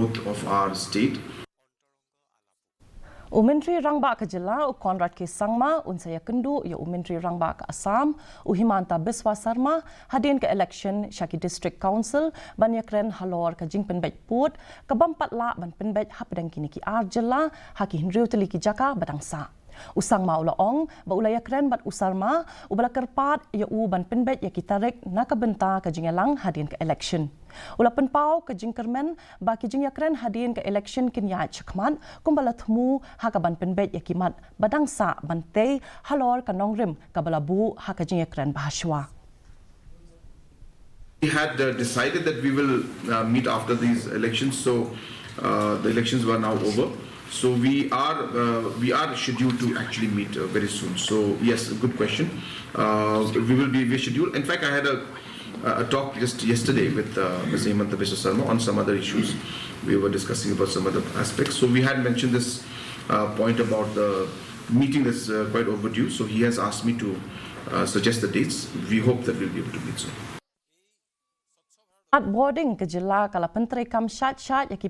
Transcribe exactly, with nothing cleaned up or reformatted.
Of our state. U Myntri Rangbah ka Jylla u Conrad K Sangma un sa ïakynduh ïa u Myntri Rangbah ka Assam u Himanta Biswa Sarma hadien ka election sha ki District Council ban ïakren halor ka jingpynbeit pud ka bym pat lah ban pynbeit hapdeng kine ki ar jylla ha ki hynriew tylli ki jaka ba dang sah. U Sangma u la ong ba u la ïakren bad u Sarma uba la kyrpad ïa u ban pynbeit ïa ki tarik na ka bynta ka jingïalang hadien ka election. U la pynpaw ka jingkyrmen ba ki jingïakren hadien ka election kin ïaid shakhmat kumba la thmu ha ka ban pynbeit ïa ki mat ba dang sah ban tei halor ka nongrim kaba la buh ha ka jingïakren ba hashwa. We had uh, decided that we will uh, meet after these elections. So uh, the elections were now over. So we are uh, we are scheduled to actually meet uh, very soon. So yes, a good question. Uh, we will be we scheduled. In fact, I had a a talk just yesterday with uh, Mister Himanta Biswa Sarma on some other issues. We were discussing about some other aspects. So we had mentioned this uh, point about the meeting that's uh, quite overdue. So he has asked me to uh, suggest the dates. We hope that we'll be able to meet soon. At boarding ka jylla ka la pyntreikam shait shait ïa ki